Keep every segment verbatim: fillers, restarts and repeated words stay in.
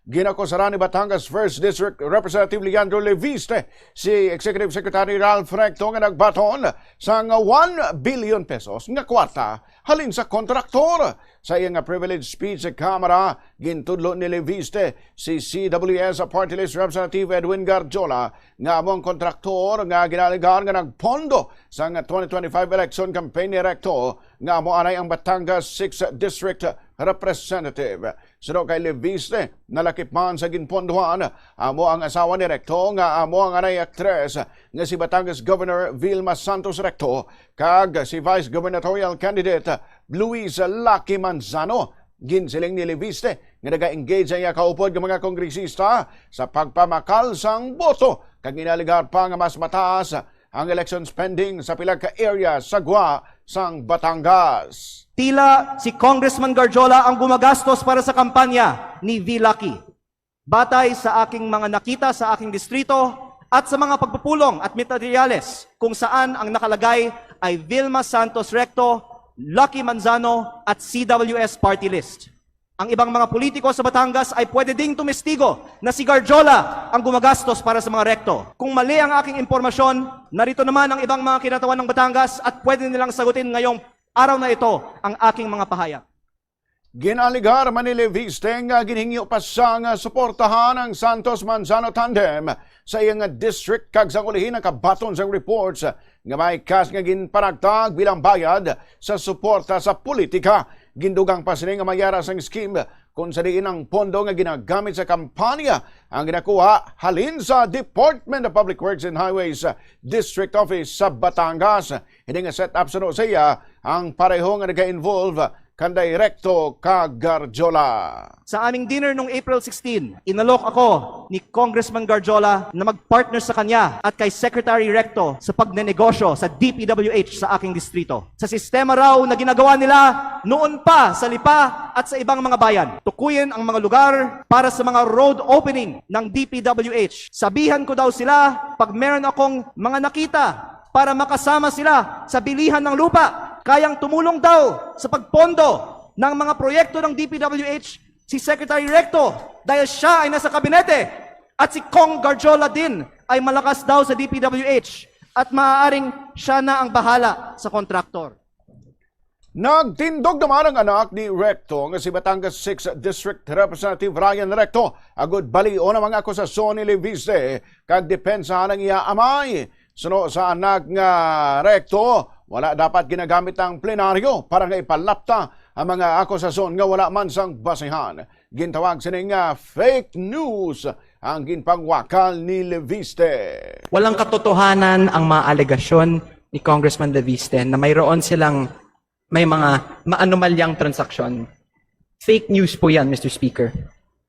Ginakusaran ni Batangas First District Representative Leandro Leviste si Executive Secretary Ralph Recto nga nagbaton sang one billion pesos nga kwarta halin sa kontraktor. Sa iya nga privilege speech sa Kamara, gintudlo ni Leviste si C W S Party List Representative Edwin Garjola nga amo ang kontraktor nga ginaalegar nga nagpondo sang twenty twenty-five election campaign ni Recto nga amo anay ang Batangas Sixth District Representative. Suno kay Leviste, nalakip man sa ginpondohan amo ang asawa ni Recto nga amo ang anay aktres nga si Batangas Governor Vilma Santos Recto kag si Vice Gubernatorial Candidate Luis Lucky Manzano. Ginsiling ni Leviste nga naga-engage ang iya kaupod nga mga kongresista sa pagpamakal sang boto kag ginaalegar pa nga mas mataas ang election spending sa pila ka area sa gwa sang Batangas. Tila si Congressman Garjola ang gumagastos para sa kampanya ni V Lucky. Batay sa aking mga nakita sa aking distrito at sa mga pagpupulong at materyales kung saan ang nakalagay ay Vilma Santos Recto, Lucky Manzano at C W S party list. Ang ibang mga politiko sa Batangas ay pwede ding tumestigo na si Garjola ang gumagastos para sa mga Recto. Kung mali ang aking impormasyon, narito naman ang ibang mga kinatawan ng Batangas at pwede nilang sagutin ngayong araw na ito ang aking mga pahayag. Ginaligar man ni Leviste nga ginhingyo pa sang suportahan ang Santos Manzano tandem sa iyang district kag sang ulihi nakabaton sang reports nga may cash nga ginpanagtag bilang bayad sa suporta sa politika. Gindugang pa sini nga may ara sang scheme kung sa diin ang pondo nga ginagamit sa kampanya ang ginakuha halin sa Department of Public Works and Highways District Office sa Batangas. Ini nga setup suno sa iya ang pareho nga naga-involve kan Recto kag Garjola. Sa aming dinner nung April sixteen, inalok ako ni Congressman Garjola na mag-partner sa kanya at kay Secretary Recto sa pagnenegosyo sa D P W H sa aking distrito. Sa sistema raw na ginagawa nila noon pa sa Lipa at sa ibang mga bayan, tukuyin ang mga lugar para sa mga road opening ng D P W H. Sabihan ko daw sila pag meron akong mga nakita para makasama sila sa bilihan ng lupa. Kayang tumulong daw sa pagpondo ng mga proyekto ng D P W H si Secretary Recto dahil siya ay nasa kabinete at si Cong Garjola din ay malakas daw sa D P W H at maaaring siya na ang bahala sa kontraktor. Nagtindog naman ang anak ni Recto nga si Batangas Sixth District Representative Ryan Recto agud balion ang mga akusasyon ni Leviste kag depensahan ang iya amay. Suno sa anak nga Recto, wala dapat ginagamit ang plenaryo para nga ipalapta ang mga akusasyon nga wala man sang basihan. Gintawag sini nga fake news ang ginpangwakal ni Leviste. Walang katotohanan ang mga alegasyon ni Congressman Leviste na mayroon silang, may mga maanomalyang transaksyon. Fake news po yan, Mister Speaker.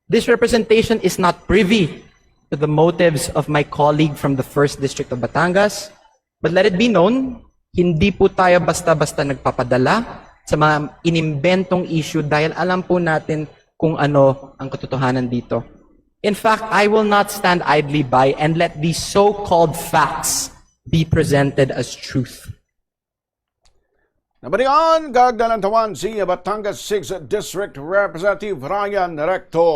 This representation is not privy to the motives of my colleague from the First District of Batangas. But let it be known, hindi po tayo basta-basta nagpapadala sa mga inimbentong issue dahil alam po natin kung ano ang katotohanan dito. In fact, I will not stand idly by and let these so-called facts be presented as truth. Nabalian kag nalantawan si Batangas Sixth District Representative Ryan Recto.